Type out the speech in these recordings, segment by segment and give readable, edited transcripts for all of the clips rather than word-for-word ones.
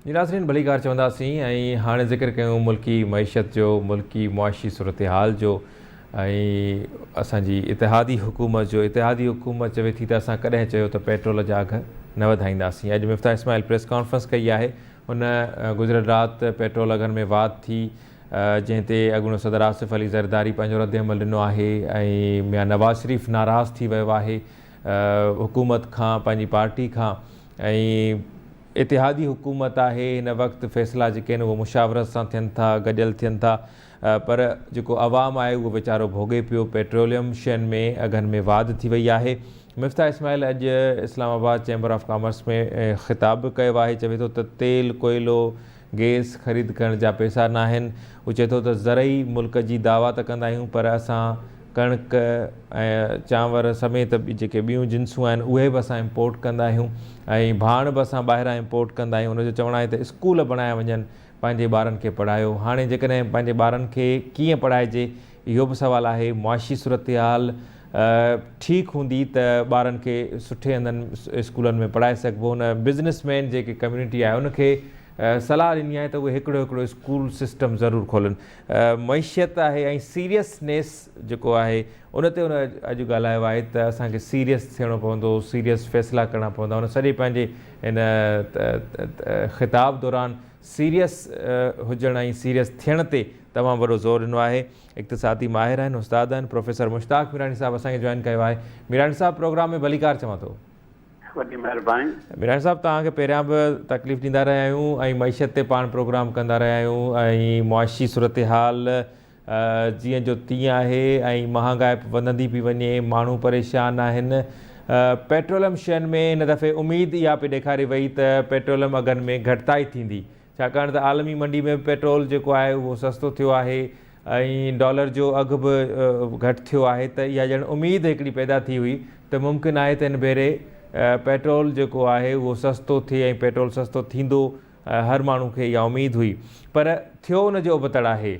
جي ناظرين ڀليڪار چونداسين ۽ هاڻي ذڪر ڪيون ملڪي معيشت جو ملڪي معاشي صورتحال جو ۽ اسان جي اتحادي حڪومت جو اتحادي حڪومت چوي ٿي ته اسان ڪڏهن چيو ته پيٽرول جا اگهه نه وڌائينداسين اڄ مفتاح اسماعيل پريس ڪانفرنس ڪئي آهي هن گذريل رات پيٽرول اگهن ۾ واڌ ٿي جنهن تي اڳوڻو صدر آصف علي زرداري پنهنجو رد عمل ڏنو آهي ۽ ميان نواز شريف ناراض ٿي ويو آهي حڪومت کان پنهنجي پارٽي کان ۽ اتحادي حڪومت آهي هن وقت فيصلا جيڪي آهن اهي مشاورت سان ٿين ٿا گڏيل ٿين ٿا پر جيڪو عوام آهي اهو ويچارو ڀوڳي پيو پيٽروليم شين ۾ اگهن ۾ واڌ ٿي وئي آهي مفتاح اسماعيل اڄ اسلام آباد چيمبر آف ڪامرس ۾ خطاب به ڪيو آهي چوي ٿو ته تيل ڪوئلو گيس خريد ڪرڻ جا پئسا ناهن. هو چئي ٿو ته زرعي ملڪ جي دعويٰ ته ڪندا آهيون پر اسان ڪڻڪ ۽ چانور سميت جيڪي ٻيون جنسون آهن اهي به اسان امپورٽ ڪندا آهيون ۽ ڀاڻ به اسان ٻاهران امپورٽ ڪندا آهيون. هن جو چوڻ آهي ته اسڪول بڻايا وڃن پنهنجي ٻارن کي پڙهايو. هاڻي جيڪڏهن پنهنجي ٻارن کي ڪيئن پڙهائجي اهو به سوال آهي. معاشي صورتحال ٺيڪ هوندي ته ٻارن کي سٺي هنڌن اسڪولن ۾ پڙهائي سگهبو. هن بزنس مين جيڪي ڪميونٽي آهي ان کي صلاح ڏني آهي ته اهي هڪڙو هڪڙو اسڪول سسٽم ضرور کولن. معيشت آهي ۽ سيريس نيس جيڪو آهي ان تي هن اڄ ڳالهايو آهي ته اسان کي سيريس ٿيڻو پوندو، سيريس فيصلا ڪرڻا پوندا. هن سڄي پنهنجي هن خطاب دوران سيريس هجڻ ۽ سيريس ٿيڻ تي تمام وڏو زور ڏنو آهي. اقتصادي ماهر آهن، استاد آهن، پروفيسر مشتاق ميراڻي صاحب اسان کي جوائن ڪيو آهي. ميراڻي صاحب پروگرام ۾ ڀليڪار چوان ٿو. وڏي مهرباني. ميراڻي صاحب توهان کي پهريان به تڪليف ڏيندا رهيا آهيون ۽ معيشت تي پاڻ پروگرام ڪندا رهيا آهيون ۽ معاشي صورتحال جيئن جو تيئن آهي ۽ مهانگائپ وڌندي پئي وڃي ماڻهو پريشان آهن پيٽروليم شين ۾ هن دفعي اميد اها پئي ڏيکاري وئي ته پيٽروليم اگهن ۾ گهٽتائي ٿيندي ڇاڪاڻ ته عالمي منڊي ۾ به پيٽرول جيڪو آهي اهو سستو ٿيو آهي ۽ ڊالر جو اگهه به گهٽ ٿيو آهي ته اها ڄڻ اميد هڪڙي پيدا ٿي هئي ته ممڪن آهي ته هن ڀيري پيٽرول جيڪو آهي اهو سستو ٿئي ۽ پيٽرول سستو ٿيندو هر ماڻهو کي اها اميد هئي پر ٿيو ان جو ابتڙ آهي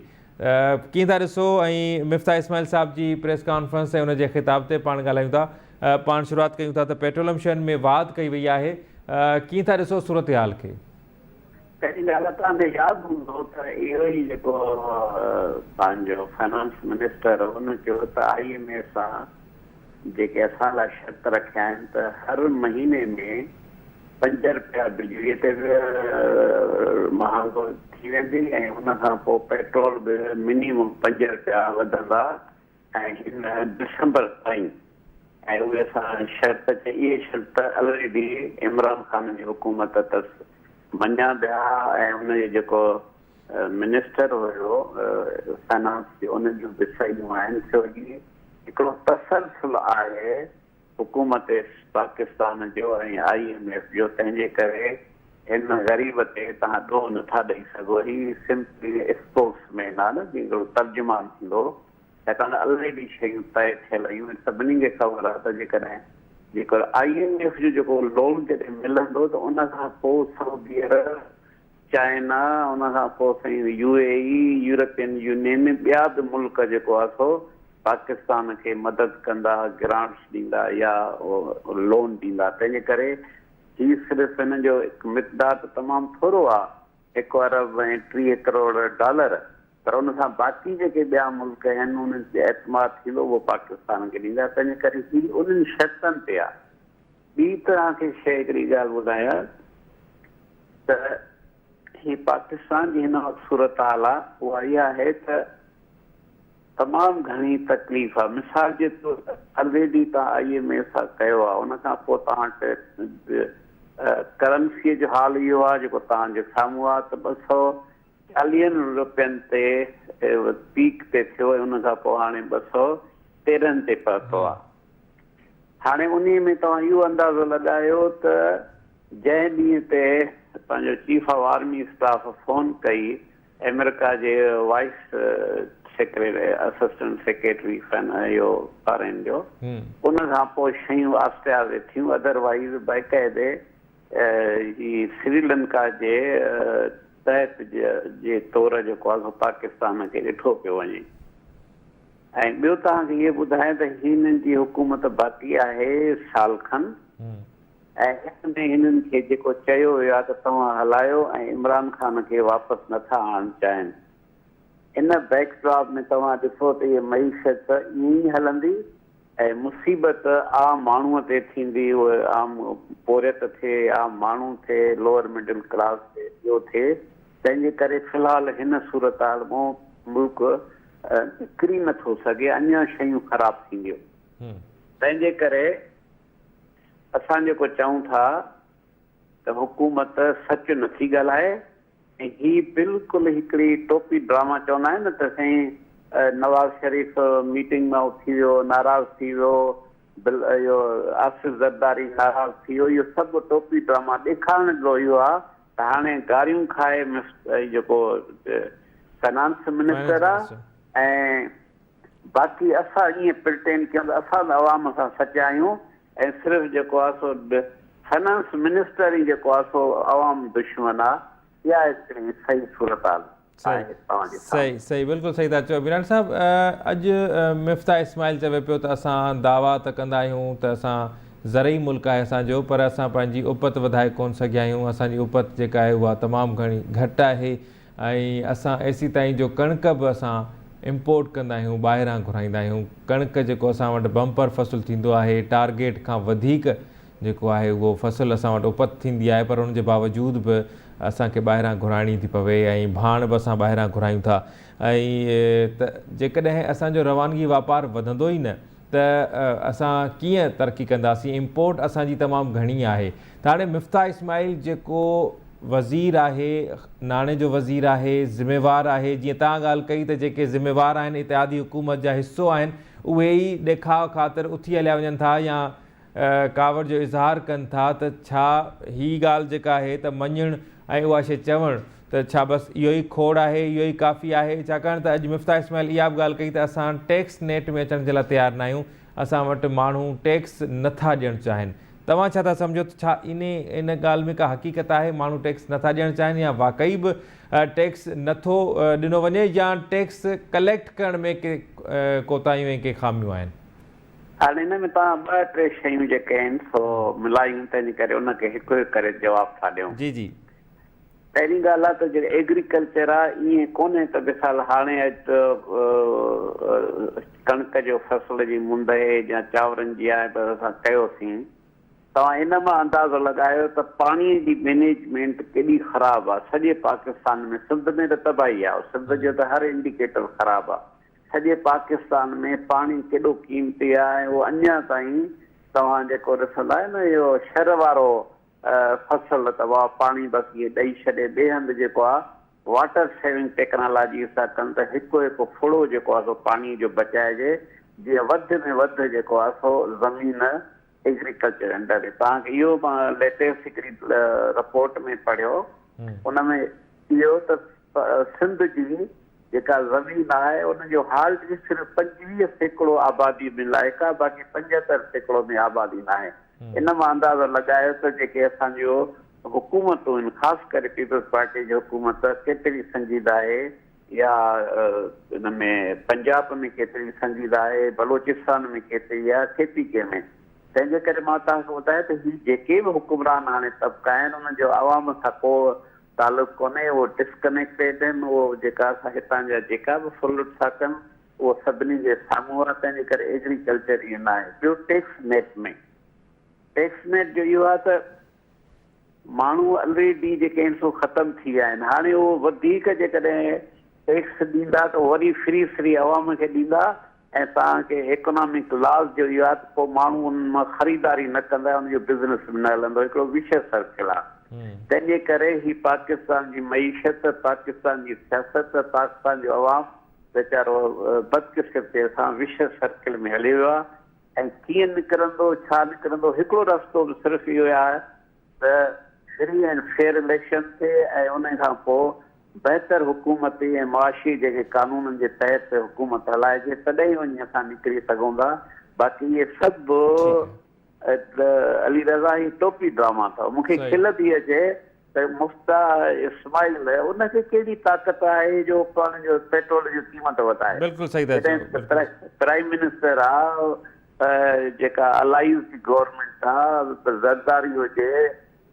ڪيئن ٿا ڏسو ۽ مفتاح اسماعيل صاحب جي پريس ڪانفرنس ۽ ان جي خطاب تي پاڻ ڳالهايون ٿا پاڻ شروعات ڪيون ٿا ته پيٽروليم شين ۾ واڌ ڪئي وئي آهي ڪيئن ٿا ڏسو صورتحال کي. پهرين ڳالهه توهان کي ياد هوندو ته اهو ئي جيڪو پنهنجو فنانس منسٽر هو ان چيو ته I M F سان جيڪي اسان لاء شرط رکيا آهن ته هر مهيني ۾ پنج رپيا بجلي تي به مهانگو ٿي ويندي ۽ ان کان پوء پيٽرول به منيمم پنج رپيا وڌندا ۽ هن ڊسمبر تائين ۽ اهي اسان شرط چئي اهي شرط الريڊي عمران خان جي حڪومت ته مڃيا به ها ۽ ان جو جيڪو منسٽر هيو فنانس جو ان جون به صحيحون آهن ڇو جي هڪڙو تسلسل آهي حڪومت پاڪستان جو ۽ I M F جو تنهن جي ڪري هن غريب تي توهان ڏوهه نٿا ڏئي سگهو هي سمپلي اسپوڪس مين آهي نه جيئن هڪڙو ترجمان ٿيندو ڇاڪاڻ ته الريڊي شيون طئي ٿيل هيون ۽ سڀني کي خبر آهي ته جيڪڏهن جيڪر I M F جو جيڪو لون جڏهن ملندو ته ان کان پوء سعودي عرب، چائنا، ان کان پوء سائين يو اي اي، يورپين يونين ٻيا به ملڪ جيڪو آهي سو پاڪستان کي مدد ڪندا، گرانٽس ڏيندا يا لون ڏيندا تنهن جي ڪري هي صرف هن جو مقدار ته تمام ٿورو آهي هڪ ارب ۽ 30 ڪروڙ ڊالر پر ان سان باقي جيڪي ٻيا ملڪ آهن انهن تي اعتماد ٿيندو اهو پاڪستان کي ڏيندا تنهن ڪري هي انهن شرطن تي آهي. ٻي توهان کي شيء هڪڙي ڳالهه ٻڌايان ته هي پاڪستان جي هن وقت صورتحال آهي اها اها آهي ته تمام گهڻي تڪليف آهي مثال جي طور الريڊي توهان I M F سان ڪيو آهي ان کان پوء توهان وٽ ڪرنسي جو حال اهو آهي جيڪو توهان جي سامهون آهي ته 200 چاليهن روپين تي پيڪ تي ٿيو ۽ ان کان پوء هاڻي 213 تي پهتو آهي. هاڻي انهي ۾ توهان اهو اندازو لڳايو ته جنهن ڏينهن تي پنهنجو chief of army staff phone ڪئي آمريڪا جي وائيس سيڪريٽري اسسٽنٽ سيڪريٽري فن اهو فارين جو ان کان پوء شيون آهستي آهستي ٿيون ادروائيز باقاعدي هي سريلنڪا جي تحت جي طور جيڪو آهي سو پاڪستان کي ڏٺو پيو وڃي ۽ ٻيو توهان کي اهو ٻڌايان ته هنن جي حڪومت باقي آهي سال کن ۽ هن ۾ هنن کي جيڪو چيو ويو آهي ته توهان هلايو ۽ عمران خان کي واپس نٿا آڻڻ چاهين. ان بيڪ ڊراپ ۾ توهان ڏسو ته اهي معيشت ائين ئي هلندي ۽ مصيبت عام ماڻهوء تي ٿيندي، اهو عام پورهيت ٿئي، عام ماڻهو ٿئي، لوئر مڊل ڪلاس ٿئي، ٻيو ٿئي، تنهن جي ڪري في الحال هن صورتحال مان ملڪ نڪري نه ٿو سگهي، اڃا شيون خراب ٿينديون. تنهن جي ڪري اسان جيڪو چئون ٿا ته حڪومت سچ نه ٿي ڳالهائي ۽ هي بلڪل هڪڙي ٽوپي ڊراما چوندا آهن نه ته سائين نواز شريف ميٽنگ مان اٿي ويو ناراض ٿي ويو بل اهو آصف زرداري ناراض ٿي ويو اهو سڀ ٽوپي ڊراما ڏيکارڻ جو اهو آهي ته هاڻي گاريون کائي جيڪو فنانس منسٽر آهي ۽ باقي اسان ائين پرٽينڊ ڪيون ته اسان به عوام سان سچا آهيون ۽ صرف جيڪو آهي سو فنانس منسٽر ئي جيڪو آهي سو عوام دشمن آهي اها هڪڙي صحيح صورتحال آهي توهان جي سامهون. صحيح صحيح بلڪل صحيح ٿا چئو ميراڻي صاحب اڄ مفتاح اسماعيل چوي پيو ته اسان دعويٰ ته ڪندا آهيون ته اسان زرعي ملڪ آهي اسان جو پر اسان پنهنجي اپت وڌائي ڪون سگهيا آهيون اسان جي اپت جيڪا آهي اها تمام گهڻي گهٽ آهي ۽ اسان ايسيتائين جو ڪڻڪ به اسان امپورٽ ڪندا آهيون ٻاهران گهرائيندا آهيون ڪڻڪ جيڪو اسان وٽ بمپر فصل ٿيندو آهي ٽارگيٽ کان وڌيڪ جيڪو آهي اهو فصل اسان وٽ اپت ٿيندي آهي پر ان جي باوجود به اسان کي ٻاهران گهرائڻي ٿي پوي ۽ ڀاڻ به اسان ٻاهران گهرايون ٿا ۽ ته جيڪڏهن اسان جو روانگي واپار وڌندو ئي نه ته اسان ڪيئن ترقي ڪنداسين امپورٽ اسان جي تمام گهڻي آهي ته هاڻي مفتاح اسماعيل جيڪو وزير آهي ناڻي جو وزير آهي ذميوار آهي جيئن توهان ڳالهه ڪئي ته جيڪي ذميوار آهن اتحادي حڪومت جا حصو آهن اهي ئي ڏيکاء خاطر اٿي هليا وڃن ٿا يا ڪاوڙ جو اظهار ڪن ٿا ته ڇا هي ڳالهه جيڪا آهي ته مڃڻ ۽ اها شيء چوڻ ته ڇا بس اهو ئي کوڙ آهي اهو ئي ڪافي آهي ڇاڪاڻ ته اڄ مفتاح اسماعيل اها به ڳالهه ڪئي ته اسان ٽيڪس نيٽ ۾ اچڻ جي لاء تيار ناهيون اسان وٽ ماڻهو ٽيڪس نه ٿا ڏيڻ چاهين توهان ڇا ٿا سمجهو ته ڇا انهي ان ڳالهه ۾ ڪا حقيقت آهي ماڻهو ٽيڪس نه ٿا ڏيڻ چاهين يا واقعي به ٽيڪس نه ٿو ڏنو وڃي يا ٽيڪس ڪليڪٽ ڪرڻ ۾ ڪي ڪوتاهيون ۽ ڪي خاميون آهن. هاڻي ان ۾ توهان ٻه ٽي شيون جيڪي آهن سو ملايون تنهن جي ڪري ان کي هڪ هڪ ڪري جواب ٿا ڏيون. جي جي. پهرين ڳالهه آهي ته جيڪو ايگريڪلچر آهي ائين ڪونهي ته مثال هاڻي اڄ ڪڻڪ جو فصل جي مند اهي يا چانورن جي آهي بس اسان ڪيوسين. توهان ان مان اندازو لڳايو ته پاڻي جي مينيجمينٽ ڪيڏي خراب آهي سڄي پاڪستان ۾ سنڌ ۾ ته تباهي آهي سنڌ جو ته هر انڊيڪيٽر خراب آهي. سڄي پاڪستان ۾ پاڻي ڪيڏو قيمتي آهي ۽ اهو اڃا تائين توهان جيڪو ڏسندا آهيو نه اهو شھر وارو فصل ته واهه پاڻي بس ائين ڏئي ڇڏي ٻئي هنڌ جيڪو آهي واٽر سيونگ ٽيڪنالاجي سان ڪن ته هڪ هڪ ڦڙو جيڪو آهي سو پاڻي جو بچائجي جيئن وڌ ۾ وڌ جيڪو آهي سو زمين ايگريڪلچر انڊر توهان کي اهو مان ليٽيسٽ هڪڙي رپورٽ ۾ پڙهيو ان ۾ اهو ته سنڌ جي جيڪا زمين آهي ان جو هارڊلي صرف 25% آبادي ۾ لائق آهي باقي 75% ۾ آبادي ناهي. ان مان اندازو لڳايو ته جيڪي اسان جو حڪومتون آهن خاص ڪري پيپلز پارٽي جي حڪومت ڪيتري سنجيده آهي يا ان ۾ پنجاب ۾ ڪيتري سنجيده آهي بلوچستان ۾ ڪيتري آهي ڪي پي ڪي ۾ تنهن جي ڪري مان توهان کي ٻڌايو ته هي جيڪي به حڪمران هاڻي طبقا آهن انهن جو عوام سان ڪو تعلق ڪونهي اهو ڊسڪنيڪٽيڊ آهن اهو جيڪا اسان هتان جا جيڪا به ڦرلٽ ٿا ڪن اهو سڀني جي سامهون آهي تنهن جي ڪري ايگريڪلچر ائين ناهي ٻيو ٽيڪس نيٽ ۾ ٽيڪس نيٽ جو اهو آهي ته ماڻهو الريڊي جيڪي آهن سو ختم ٿي ويا آهن هاڻي اهو وڌيڪ جيڪڏهن ٽيڪس ڏيندا ته وري ڦري ڦري عوام کي ڏيندا ۽ توهان کي ايڪنامڪ لاز جو اهو آهي ته پوء ماڻهو انهن مان خريداري نه ڪندا ان جو بزنس به نه هلندو هڪڙو وشس سرڪل آهي تنهن جي ڪري هي پاڪستان جي معيشت پاڪستان جي سياست پاڪستان جو عوام ويچارو بدقسمتي سان وشس سرڪل ۾ هلي ويو آهي ۽ ڪيئن نڪرندو ڇا نڪرندو هڪڙو رستو به صرف اهو آهي ته فري اينڊ فيئر اليڪشن ٿئي ۽ ان کان پوء بهتر حڪومتي ۽ معاشي جيڪي قانونن جي تحت حڪومت هلائجي تڏهن ئي وڃي اسان نڪري سگهون ٿا باقي اهي سڀ علي رضا هي ٽوپي ڊراما اٿو مون کي کل ٿي اچي ته مفتاح اسماعيل ان کي ڪهڙي طاقت آهي جو پاڻ جو پيٽرول جي قيمت وڌائي بلڪل صحيح ٿا چئو پرائم منسٽر آ. جيڪا الائيز گورنمينٽ آ زرداري هجي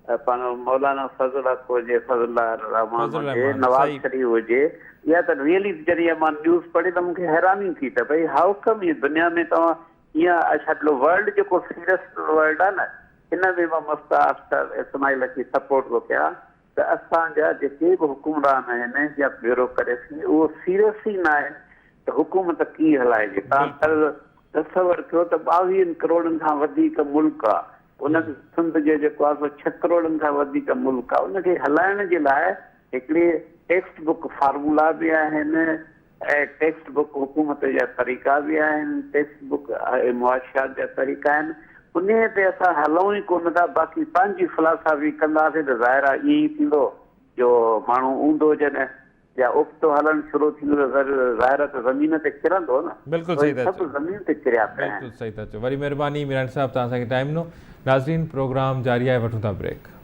پنهنجو مولانا فضل حق هجي فضل الرحمان هجي نواز شريف هجي اها ته ريئلي جڏهن اها مان نيوز پڙهي ته مون کي حيراني ٿي ته ڀئي how ڪم هي دنيا ۾ توهان ايئن اڇا ورلڊ جيڪو سيريس ورلڊ آ نه ان ۾ مان مست اسماعيل کي سپورٽ ٿو ڪيان ته اسان جا جيڪي به حڪمران آهن يا بيوروڪريسي اهو سيريس ئي نه آهن ته حڪومت ڪيئن هلائجي. توهان فرض تصور ڪيو ته ٻاويهن ڪروڙن کان وڌيڪ ملڪ آ ان ۾ سنڌ جو جيڪو آ سو ڇهه ڪروڙن کان وڌيڪ ملڪ آ ان کي هلائڻ جي لاء هڪڙي ٽيڪسٽ بڪ فارمولا به آهن ۽ ٽيڪسٽ بڪ حڪومت جا طريقا به آهن، ٽيڪسٽ بڪ معاشيات جا طريقا آهن، انهيء تي اسان هلون ئي ڪونه ٿا، باقي پنهنجي فلاسافي ڪنداسين ته ظاهر آهي ائين ئي ٿيندو جو ماڻهو اونڌو جڏهن يا ابتو هلڻ شروع ٿيندو ته ظاهر آهي ته زمين تي ڪرندو نه، بلڪل صحيح ٿا سڀ چئو. زمين تي ڪريا پيا آهن. بلڪل صحيح ٿا چئو. وڏي مهرباني ميراڻي صاحب توهان اسان کي ٽائيم ڏنو. ناظرين پروگرام جاري آهي وٺون ٿا بريڪ.